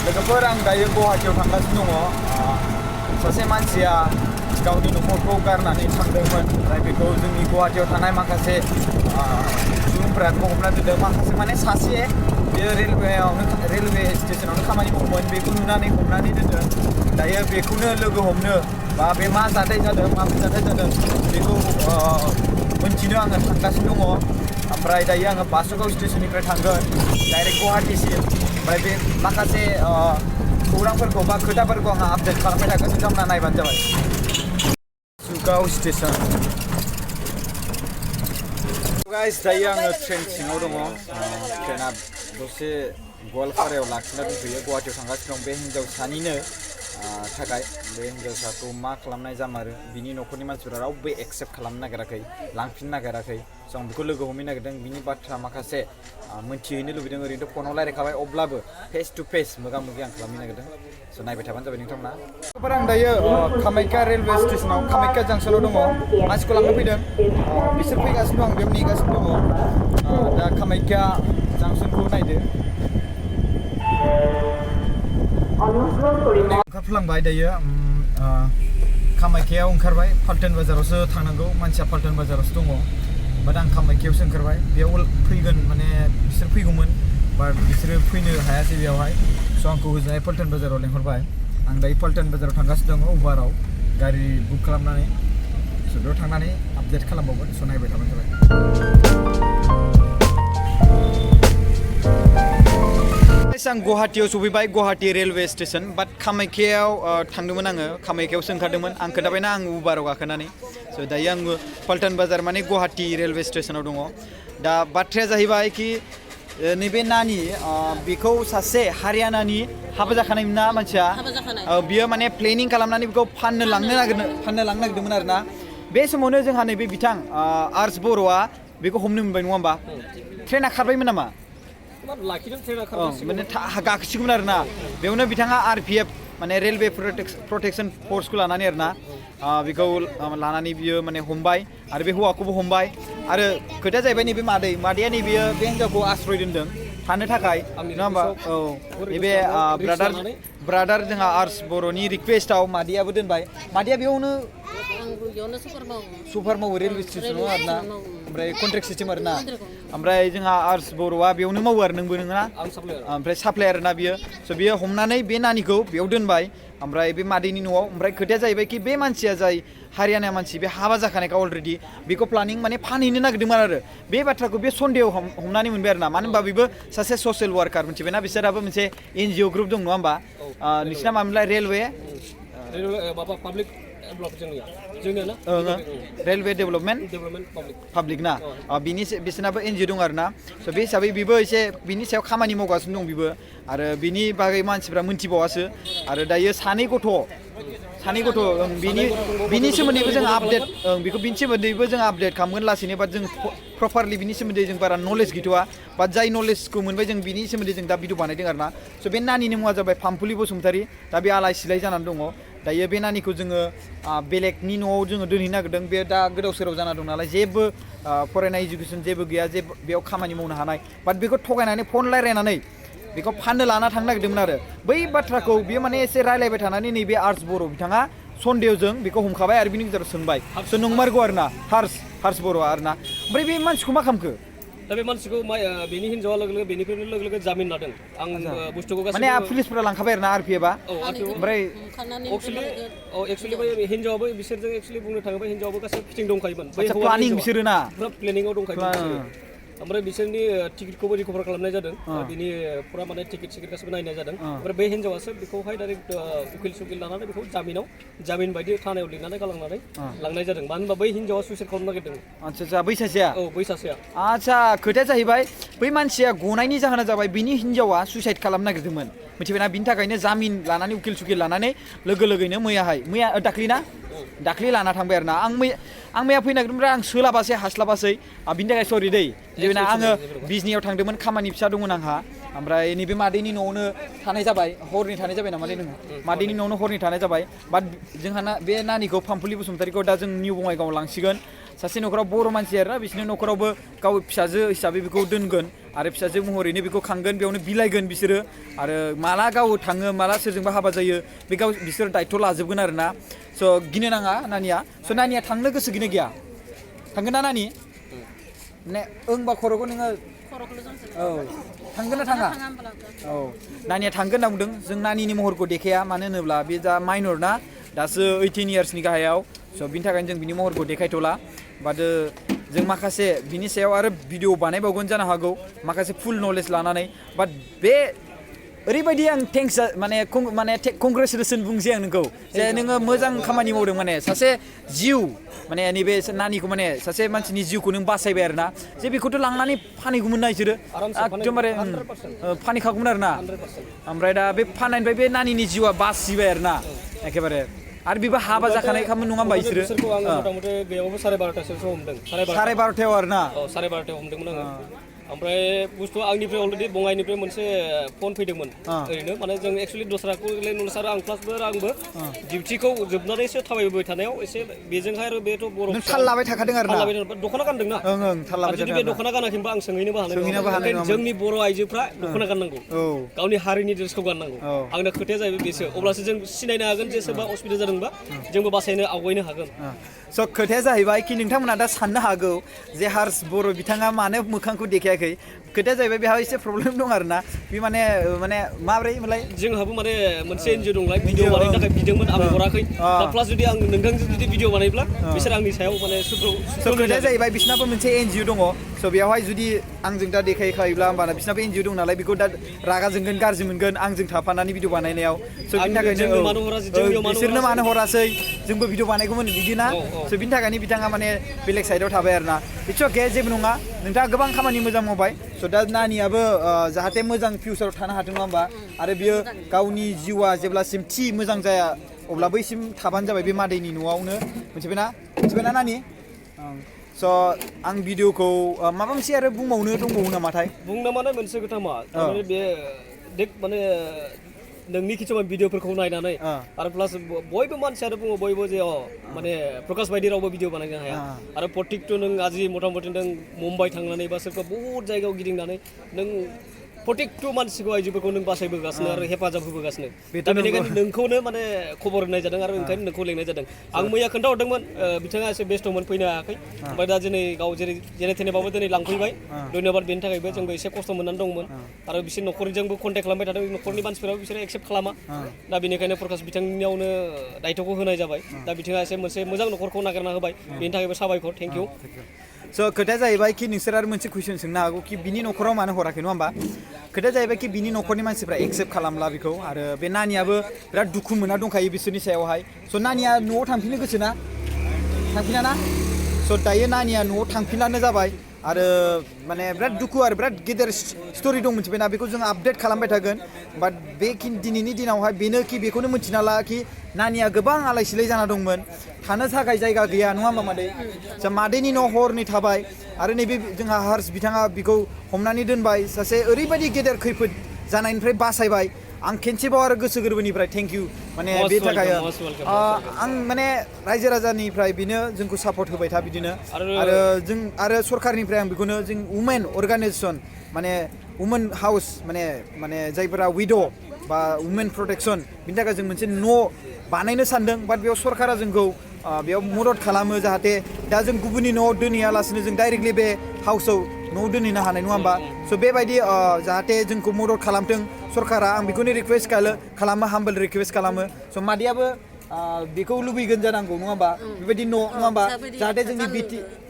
लोगोफोर आं दायो गुवाहाटीयाव थांगासिनो दङ सासे मानसिया गावनि न'खरखौ गारनानै थांदोंमोन ओमफ्राय बेखौ जोंनि गुवाहाटीयाव थानाय माखासे सुबुंफोरा हमना दोनदों माखासे माने सासे बेयो रेलवे स्टेशनावनो खामानि मावोमोन बेखौ नुनानै हमनानै दोनदों दायो बेखौनो लोगो हमनो बा बे मा जाथाय जादों माबोरै जाथाय जादों बेखौ मोनथिनो आङो थांगासिनो दङ ओमफ्राय दायो आङो बासुगाव स्टेशननिफ्राय थांगोन डाइरेक्ट गुवाहाटीसिम ओमफ्राय बे माखासे खौरांफोरखौ बा खोथाफोरखौ आङो आपडेट खालामबाय थागोन नोंथांमोना नायबानो जाबाय बासुगाव स्टेशन गाइस दायो आङो ट्रेन सिङाव दङ ट्रेना दसे गवालपारायाव लाखिना दोनफैयो गुवाहाटीयाव थांगासिनो दं बे हिन्जावसानिनो थाखाय बे हिन्जावसाखौ मा खालामनाय जामारो बिनि न'खरनि मानसिफोरा रावबो एक्सेप्ट खालामनो नागिराखै लांफिननो नागिराखै स' आं बेखौ लोगो हमहैनो नागिरदों बिनि बाथ्रा माखासे मोनथिहैनो लुबैदों ओरैनोथ' फनाव रायलायखाबाय अब्लाबो फेस टु फेस मोगा मोगि आं खालामनो नागिरदों स' नायबाय थाबानो जाबाय नोंथांमोना आं दायो कामाख्या रेलवे स्टेशनाव कामाख्या जांसनाव दङ मानसिखौ लांनो फैदों बिसोर फैगासिनो दं बेयाव नेगासिनो दङ दा कामाख्या जांसनखौ नायदो ओंखारफ्लांबाय दायो कामाख्यायाव ओंखारबाय पाल्टन बाजारावसो थांनांगौ मानसिया पाल्टन बाजारावसो दङ बाट आं कामाख्यायावसो ओंखारबाय बेयाव फैगोन माने बिसोर फैगौमोन बाट बिसोरो फैनो हायासै बेयावहाय स' आंखौ होजोंहाय पाल्टन बाजाराव लेंहरबाय आं दायो पाल्टन बाजाराव थांगासिनो दङ उबाराव गारि बुक खालामनानै स' बेयाव थांनानै आपडेट खालामबावगोन स' नायबाय थाबानो जाबाय आं गुवाहाटीयाव सफैबाय गुवाहाटी रेलवे स्टेशन बाट कामाख्यायाव थांदोंमोन आङो कामाख्यायावसो ओंखारदोंमोन आं खोन्थाबायना आं उबाराव गाखोनानै स' दायो आङो पाल्टन बाजार माने गुवाहाटी रेलवे स्टेशनाव दङ दा बाथ्राया जाहैबाय कि नैबे नानि बेखौ सासे हारियानानि हाबा जाखानाय ना मानसिया बियो माने प्लेनिं खालामनानै बेखौ फाननो लांनो नागिरदोंमोन आरोना बे समावनो जोंहा नैबे बिथां आर्स बर'आ बेखौ हमनो मोनबाय नङा होमबा ट्रेना खारबायमोन नामा माने गाखोसिगौमोन आरोना बेयावनो बिथाङा RPF माने रेलवे प्रटेक्शन फर्सखौ लानानै आरोना बेखौ लानानै बियो माने हमबाय आरो बे हौवाखौबो हमबाय आरो खोथाया जाहैबाय नैबे मादैया नैबेयो बे हिन्जावखौ आश्रय दोनदों थानो थाखाय नङा होमबा औ नैबे ब्रादार जोंहा आर्स बर'नि रिकुवेस्टआव मादैयाबो दोनबाय मादैया बेयावनो सुपार मावो रेलवे स्टेसनाव आरोना ओमफ्राय कन्ट्रेक्ट सिस्टेम आरोना ओमफ्राय जोंहा आर्स बर'आ बेयावनो मावो आरो नोंबो नोंना ओमफ्राय साप्लाइ आरोना बियो स' बियो हमनानै बे नानिखौ बेयाव दोनबाय ओमफ्राय बे मादैनि न'आव ओमफ्राय खोथाया जाहैबाय कि बे मानसिया जाय हारियाना मानसि बे हाबा जाखानायखा अलरेडि बेखौ प्लानिं माने फानहैनो नागिरदोंमोन आरो बे बाथ्राखौ बे सन्देहआव हमनानै मोनबाय आरो ना मानो होनबा बेबो सासे ससियेल वार्कार मिथिबायना बिसोरहाबो मोनसे NGO ग्रुप दं नङा होमबा नोंसिना मामोनलाय रेलवे रेलवे डेभेलपमेन्ट पाब्लिक ना बिसोरनाबो NGO दं आरोना स' बे हिसाबै बेबो एसे बिनि सायाव खामानि मावगासिनो दं बेबो आरो बिनि बागै मानसिफ्रा मोनथिबावासो आरो दायो सानै गथ' बिनि सोमोन्दैबो जों आपडेट बेखौ बिनि सोमोन्दैबो जों आपडेट खालामगोन लासैनो बाट जों प्रपारलि बिनि सोमोन्दै जों बारा नलेज गैथ'वा बाट जाय नलेजखौ मोनबाय जों बिनि सोमोन्दै जों दा भिडिअ बानायदों आरोना स' बे नानिनि मुङा जाबाय फामफुलि बसुमतारी दा बे आलाय सिलाय जानानै दङ दायो बे नानिखौ जोङो बेलेगनि न'आव जोङो दोनहैनो नागिरदों बे दा गोदाव सोराव जाना दं नालाय जेबो फरायनाय इडुकेसन जेबो गैया जे बेयाव खामानि मावनो हानाय बाट बेखौ थगायनानै फन रायलायनानै बेखौ फाननो लाना थांनो नागिरदोंमोन आरो बै बाथ्राखौ बियो माने एसे रायलायबाय थानानै नैबे आर्स बर' बिथाङा सन्देहजों बेखौ हमखाबाय आरो बिनि गेजेराव सोंबाय स' नंमारगौ आरोना हार्स बर'आ आरोना ओमफ्राय बे मानसिखौ मा खालामखो दा बे मानसिखौ बेनि हिन्जावा लोगो लोगो बेनिफ्रायनो लोगो लोगो जामिन लादों आं बुस्थुखौ माने पुलिसफोरा लांखाबाय आरोना RPFआ ओमफ्राय एक्चुअलि हिन्जावाबो बिसोरजों एक्चुअलि बुंनो थाङोबा हिन्जावाबो गासैबो फिटिं दंखायोमोन प्लानिं बिसोरो ना पुरा प्लेनिंआव दंखायोमोन ओमफ्राय बिसोरनि टिकेटखौबो रिकभार खालामनाय जादों बिनि पुरा माने टिकेट गासिबो नायनाय जादों ओमफ्राय बे हिन्जावासो बेखौहाय डाइरेक्ट उकिल सुकिल लानानै बेखौ जामिन बायदि थानायाव लिरनानै गालांनानै लांनाय जादों मानो होनबा बै हिन्जावा सुइसाइड खालामनो नागिरदों आच्छा बै सासेया बै सासेया आच्छा खोथाया जाहैबाय बै मानसिया गनायनि जाहोना जाबाय बिनि हिन्जावा सुइसाइड खालामनो नागिरदोंमोन मिथिबायना बिनि थाखायनो जामिन लानानै उकिल सुकिल लानानै लोगोनो दाख्लै लाना थांबाय आरोना आं मैया फैनो नागिरदोंमोन आं सोलाबासै हास्लाबासै बिनि थाखाय सरि दै जेनेबा आङो बिजनियाव थांदोंमोन खामानि फिसा दंमोन आंहा ओमफ्राय नैबे मादैनि न'आवनो थानाय जाबाय हरनि थानाय जाबाय नामा नोङो मादैनि न'आवनो हरनि थानाय जाबाय बाट जोंहा बे नानिखौ फामफुलि बसुमतारीखौ दा जों निउ बङाइगावआव लांसिगोन सासे न'खराव बर' मानसि आरोना बिसोरनि न'खरावबो गाव फिसाजो हिसाबै बेखौ दोनगोन आरो फिसाजो महरैनो बेखौ खांगोन बेयावनो बिलाइगोन बिसोरो आरो माला गाव थाङो माला सोरजोंबा हाबा जायो बे गाव बिसोर दायथ' लाजोबगोन आरोना स' गिनो नाङा नानिया स' नानिया थांनो गोसो गिनो गैया थांगोन ना नानि माने ओंबा खर'खौ नोङो औ थांगोन ना थाङा औ नानिया थांगोन होनना बुंदों जों नानिनि महरखौ देखाया मानो होनोब्ला बे दा माइनर ना दासो 18 इयार्सनि गाहायाव स' बिनि थाखायनो जों बिनि महरखौ देखायथ'ला बाट जों माखासे बिनि सायाव आरो भिडिअ बानायबावगोन जानो हागौ माखासे फुल नलेज लानानै बाट बे ओरैबायदि आं थेंक्स माने कंग्रेचुलेसन बुंसै आं नोंखौ जे नोङो मोजां खामानि मावदों माने सासे जिउ माने नैबे नानिखौ माने सासे मानसिनि जिउखौ नों बासायबाय आरोना जे बेखौथ' लांनानै फानहैगौमोन ना बिसोरो एकदमबारे फानहैखागौमोन आरोना ओमफ्राय दा बे फाननायनिफ्राय बे नानिनि जिउआ बासिबाय आरोना एखेबारे आरो बेबो हाबा जाखानाय खामोन नङा होमबा बिसोरो मथा-मथि गैयाबाबो 12:30 हमदों 12:30 आरोना 12:30 हमदोंमोन आङो ओमफ्राय बुस्थुआ आंनिफ्राय अलरेडि बङाइनिफ्राय मोनसे फन फैदोंमोन ओरैनो माने जों एक्सुवेलि दस्राखौ नलेज आरो आं प्लासबो आंबो डिउटिखौ जोबनानैसो थाबायबोबाय थानायाव एसे बेजोंहाय आरो बेथ' बर' थाल लाबाय थाखादों आरोना दख'ना गानदों ना ओं थाल लाबाय जुदि बे दख'ना गानाखैबा आं सोंहैनोबो हानाय नङा जोंनि बर' आइजोफ्रा दख'ना गाननांगौ गावनि हारिनि ड्रेसखौ गाननांगौ आंना खोथाया जाहैबाय बेसो अब्लासो जों सिनायनो हागोन जे सोरबा असुबिदा जादोंबा जोंबो बासायनो आवगायनो हागोन स' खोथाया जाहैबाय कि नोंथांमोना दा साननो हागौ जे हार्स बर' बिथाङा मानो मोखांखौ देखायाखै खोथाया जाहैबाय बेहा एसे प्रब्लेम दं आरोना बे माने माब्रै मोनलाय जोंहाबो माने मोनसे एनजिअ दंलाय भिडिअ बानायनो थाखाय बिदोंमोन आं हराखै दा प्लास जुदि आं नोंथांजों जुदि भिडिअ बानायब्ला बिसोर आंनि सायाव माने खोथाया जाहैबाय बिसिनाबो मोनसे एनजिअ दङ स' बेयावहाय जुदि आंजों दा देखायखायोब्ला होमबाना बिसिनाबो एनजिअ दं नालाय बेखौ दा रागा जोंगोन गाज्रि मोनगोन आंजों थाफानानै भिडिअ बानायनायाव स' बिनि थाखायनो बिसोरनो मानो हरासै जोंबो भिडिअ बानायगौमोन बिदि ना स' बिनि थाखायनो बिथाङा माने बेलेग साइडआव थाबाय आरोना इट्स अके जेबो नङा नोंथाङा गोबां खामानि मोजां मावबाय स' दा नानियाबो जाहाथे मोजां फिउचाराव थानो हाथों नङा होमबा आरो बियो गावनि जिउआ जेब्लासिम थि मोजां जाया अब्ला बैसिम थाबानो जाबाय बे मादैनि न'आवनो मिथिबायना नानि स' आं भिडिअखौ माबा मोनसे आरो बुंबावनो दंबावो नामाथाय बुंनो माने मोनसे खोथा मा थारमाने बे माने नोंनि किसुमान भिडिअफोरखौ नायनानै आरो प्लास बयबो मानसियानो बुङो बयबो जे माने प्रकाश बायदि रावबो भिडिअ बानायनो हाया आरो प्रत्येकथ' नों आजि मथा-मथि नों मुम्बाइ थांनानै बा सोरबा बहुद जायगायाव गिदिंनानै नों प्रत्येकथ' मानसिखौ आइजोफोरखौ नों बासायबोगासिनो आरो हेफाजाब होबोगासिनो दा बेनिखायनो नोंखौनो माने खबर होनाय जादों आरो ओंखायनो नोंखौ लेंनाय जादों आं मैया खोन्थाहरदोंमोन बिथाङा एसे बेस्थ'मोन फैनो हायाखै ओमफ्राय दा दिनै गाव जेरै थेनेबाबो दिनै लांफैबाय धन्यबाद बेनि थाखायबो जोंबो एसे खस्थ' मोननानै दंमोन आरो बिसोर न'खरजोंबो कन्टेक्ट खालामबाय थादों न'खरनि मानसिफोराबो बिसोरो एक्सेप्ट खालामा दा बेनिखायनो प्रकाश बिथांनियावनो दायथ'खौ होनाय जाबाय दा बिथाङा एसे मोनसे मोजां न'खरखौ नागिरना होबाय बेनि थाखायबो साबायखर थेंक इउ स' खोथाया जाहैबाय कि नोंसोर आरो मोनसे कुइसन सोंनो हागौ कि बिनि न'खराव मानो हराखै नङा होमबा खोथाया जाहैबाय कि बिनि न'खरनि मानसिफ्रा एक्सेप्ट खालामला बेखौ आरो बे नानियाबो बिराद दुखु मोनना दंखायो बिसोरनि सायावहाय स' नानिया न'आव थांफिननो गोसो ना थांफिना ना स' दायो नानिया न'आव थांफिनलानो जाबाय आरो माने बिराद दुखु आरो बिराद गेदेर स्ट'रि दं मिथिबायना बेखौ जों आपडेट खालामबाय थागोन बाट बे दिनैनि दिनावहाय बेनो कि बेखौनो मिन्थिना ला कि नानिया गोबां आलाय सिलाय जाना दंमोन थानो थाखाय जायगा गैया नङा होमबा मादै जा मादैनि न' हरनै थाबाय आरो नैबे जोंहा हार्स बिथाङा बेखौ हमनानै दोनबाय सासे ओरैबायदि गेदेर खैफोद जानायनिफ्राय बासायबाय आं खेनसेबाव आरो गोसो गोरबोनिफ्राय थेंक इउ माने बे थाखाय आं माने रायजो राजानिफ्राय बेनो जोंखौ सापर्ट होबाय था बिदिनो आरो जों आरो सरकारनिफ्राय आं बेखौनो जों वुमेन अर्गानाइजेसन माने वुमेन हाउस माने जायफोरा उइद' बा वुमेन प्रटेक्सन बिनि थाखाय जों मोनसे न' बानायनो सानदों बाट बेयाव सरकारा जोंखौ बेयाव मदद खालामो जाहाथे दा जों गुबुननि न'आव दोनहैयालासिनो जों डाइरेक्टलि बे हाउसाव न'आव दोनहैनो हानाय नङा होमबा स' बेबायदि जाहाथे जोंखौ मदद खालामथों सरकारा आं बेखौनो रिकुवेस्ट खालामो हाम्बल रिकुवेस्ट खालामो स' मादैयाबो बेखौ लुबैगोन जानांगौ नङा होमबा बेबायदि न' नङा होमबा जाहाथे जोंनि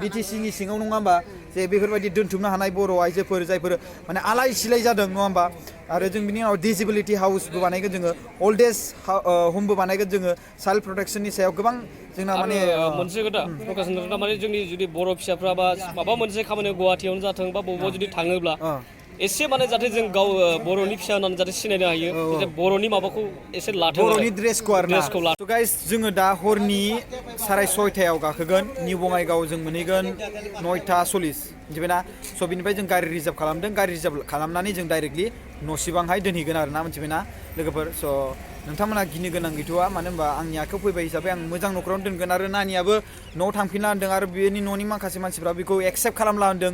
बिटिसिनि सिङाव नङा होमबा जे बेफोरबायदि दोनथुमनो हानाय बर' आइजोफोर जायफोर माने आलाय सिलाय जादों नङा होमबा आरो जों बिनि उनाव डिसेबिलिटि हाउसबो बानायगोन जोङो अल्ड एज हमबो बानायगोन जोङो चाइल्ड प्रटेक्सननि सायाव गोबां जोंना माने मोनसे खोथा प्रकाश खोथा माने जोंनि जुदि बर' फिसाफ्रा बा माबा मोनसे खामानियाव गुवाहाटियावनो जाथों बा बबेबा जुदि थाङोब्ला एसे माने जाहाथे जों गाव बर'नि फिसा होननानै जाहाथे सिनायनो हायो बर'नि माबाखौ एसे लाथों बर'नि ड्रेसखौ आरोना थ' गाइस जोङो दा हरनि 6:30 गाखोगोन निउ बङाइगाव जों मोनहैगोन 9:40 मिथिबायना स' बिनिफ्राय जों गारि रिजार्भ खालामदों गारि रिजार्भ खालामनानै जों डाइरेक्टलि न'सिबांहाय दोनहैगोन आरो ना मिथिबायना लोगोफोर स' नोंथांमोना गिनो गोनां गैथ'आ मानो होनबा आंनि आखायाव फैबाय हिसाबै आं मोजां न'खरावनो दोनगोन आरो नानियाबो न'आव थांफिनला होनदों आरो बेनि न'नि माखासे मानसिफ्रा बेखौ एक्सेप्ट खालामला होनदों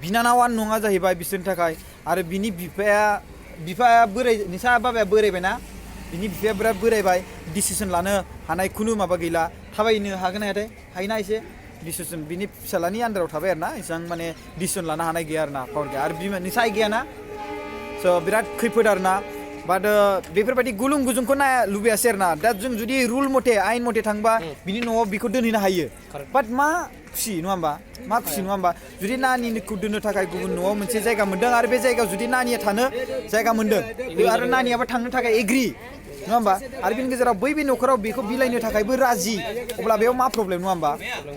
बिनानावानो नङा जाहैबाय बिसोरनि थाखाय आरो बिनि बिफाया बोराय नोंसा बाबाया बोरायबायना बिनि बिफाया बिराद बोरायबाय डिसिसन लानो हानाय खुनु माबा गैला थाबायनो हागोन ना हायोना एसे डिसिसन बिनि फिसालानि आन्दाराव थाबाय आरो ना एसेबां माने डिसिसन लानो हानाय गैया आरो ना पावार गैया आरो बिमा नोंसा गैयाना स' बिराद खैफोद आरो ना बाट बेफोरबायदि गुलुं गुजुंखौ लुबैयासै आरो ना दा जों जुदि रुल मथे आयेन मथे थांबा बिनि न'आव बिखौ दोनहैनो हायो बाट मा खुसि नङा होमबा मा खुसि नङा होमबा जुदि नानिखौ दोननो थाखाय गुबुन न'आव मोनसे जायगा मोन्दों आरो बे जायगायाव जुदि नानिया थानो जायगा मोन्दों आरो नानियाबो थांनो थाखाय एग्रि नङा होमबा आरो बिनि गेजेराव बै न'खराव बेखौ बिलाइनो थाखायबो राजि अब्ला बेयाव मा प्रब्लेम नङा होमबा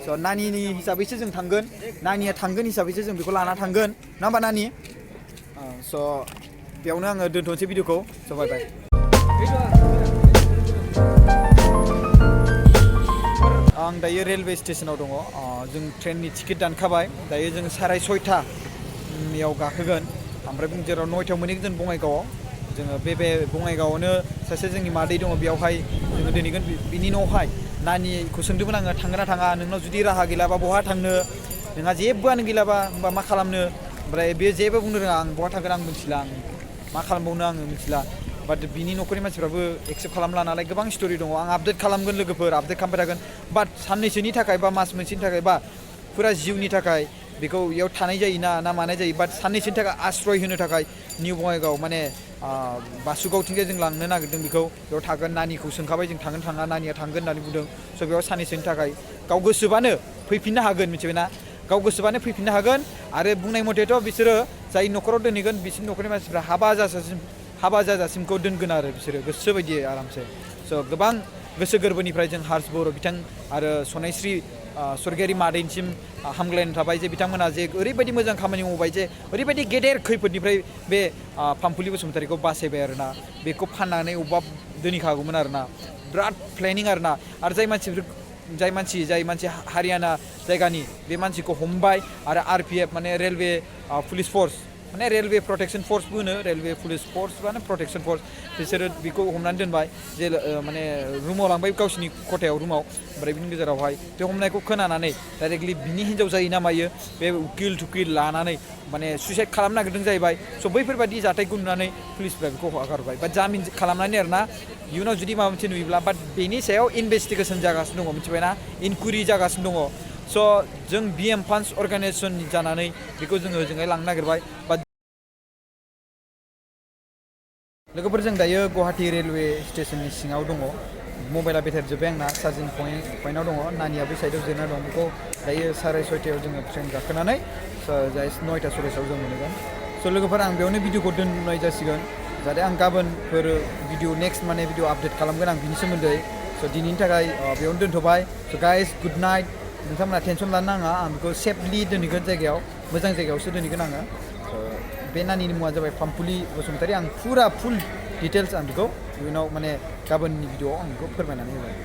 स' नानिनि हिसाबैसो जों थांगोन नानिया थांगोन हिसाबैसो जों बेखौ लाना थांगोन नङा होमबा नानि स' बेयावनो आङो दोनथ'नोसै भिडिअखौ स' बाय बाय आं दायो रेलवे स्टेशनाव दङ जों ट्रेननि टिकेट दानखाबाय दायो जों 6:30याव गाखोगोन ओमफ्राय जेराव 9टायाव मोनहैगोन जों बङाइगावआव जोङो बे बङाइगावआवनो सासे जोंनि मादै दङ बेयावहाय जोङो दोनहैगोन बिनि न'आवहाय नानिखौ सोंदोंमोन आङो थांगोन ना थाङा नोंनाव जुदि राहा गैलाबा बहा थांनो नोंहा जेबोआनो गैलाबा होमबा मा खालामनो ओमफ्राय बे जेबो बुंनो रोङा आं बहा थांगोन आं मिथिला आं मा खालामबावनो आङो मिथिला बाट बिनि न'खरनि मानसिफ्राबो एक्सेप्ट खालामला नालाय गोबां स्ट'रि दङ आं आपडेट खालामगोन लोगोफोर आपडेट खालामबाय थागोन बाट साननैसोनि थाखाय बा मास मोनसेनि थाखाय बा फुरा जिउनि थाखाय बेखौ इयाव थानाय जायो ना मानाय जायो बाट साननैसोनि थाखाय आश्रय होनो थाखाय निउ बङाइगाव माने बासुगावथिंजाय जों लांनो नागिरदों बेखौ बेयाव थागोन नानिखौ सोंखाबाय जों थांगोन थाङा नानिया थांगोन होननानै बुंदों स' बेयाव साननैसोनि थाखाय गाव गोसोबानो फैफिननो हागोन मिथिबायना गाव गोसोबानो फैफिननो हागोन आरो बुंनाय मथेथ' बिसोरो जाय न'खराव दोनहैगोन बिसोरनि न'खरनि मानसिफ्रा हाबा जाजासिमखौ दोनगोन आरो बिसोरो गोसो बायदि आरामसे स' गोबां गोसो गोरबोनिफ्राय जों हार्स बर' बिथां आरो सनायश्री स्वर्गयारि मादैनिसिम हामग्लायनाय थाबाय जे बिथांमोना जे ओरैबायदि मोजां खामानि मावबाय जे ओरैबायदि गेदेर खैफोदनिफ्राय बे पाम्पुलि बसुमतारीखौ बासायबाय आरोना बेखौ फाननानै अबेबा दोनहैखागौमोन आरोना बिराद प्लेनिं आरोना आरो जाय मानसि हारियाना जायगानि बे मानसिखौ हमबाय आरो RPF माने रेलवे पुलिस फर्स माने रेलवे प्रटेक्शन फर्स होनो रेलवे पुलिस फर्स माने प्रटेक्शन फर्स बिसोरो बेखौ हमनानै दोनबाय जे माने रुमाव लांबाय गावसिनि खथायाव रुमाव ओमफ्राय बिनि गेजेरावहाय बे हमनायखौ खोनानानै डाइरेक्टलि बिनि हिन्जाव जायो ना मायो बे उकिल थुकिल लानानै माने सुइसाइड खालामनो नागिरदों जाहैबाय स' बैफोरबायदि जाथायखौ नुनानै पुलिसफ्रा बेखौ हगारबाय बा जामिन खालामनानै आरोना इयुनाव जुदि माबा मोनसे नुयोब्ला बाट बेनि सायाव इनभेस्टिगेसन जागासिनो दङ मिथिबायना इनकुइरि जागासिनो दङ स' जों BM फान्स अर्गानाइजेसन जानानै बेखौ जोङो ओजोंहाय लांनो नागिरबाय बा लोगोफोर जों दायो गुवाहाटी रेलवे स्टेशननि सिङाव दङ मबाइला बेटारि जोब्बाय आंना चार्जिं पइन्टआव दङ नानिया बे साइडआव जिरायना दं बेखौ दायो 6:30याव जोङो ट्रेन गाखोनानै 9:40 जों मोनहैगोन स' लोगोफोर आं बेयावनो भिडिअखौ दोननाय जासिगोन जाहाथे आं गाबोनफोर नेक्स्ट माने भिडिअ आपडेट खालामगोन आं बिनि सोमोन्दै स' दिनैनि थाखाय बेयावनो दोनथ'बाय स' गाइस गुड नाइट नोंथांमोना टेनसन लानो नाङा आं बेखौ सेफलि दोनहैगोन जायगायाव मोजां जायगायावसो दोनहैगोन आङो बे नानिनि मुङा जाबाय पाम्पुलि बसुमतारी आं फुल डिटेल्स आं बेखौ इयुनाव माने गाबोननि भिडिअआव आं बेखौ फोरमायनानै होगोन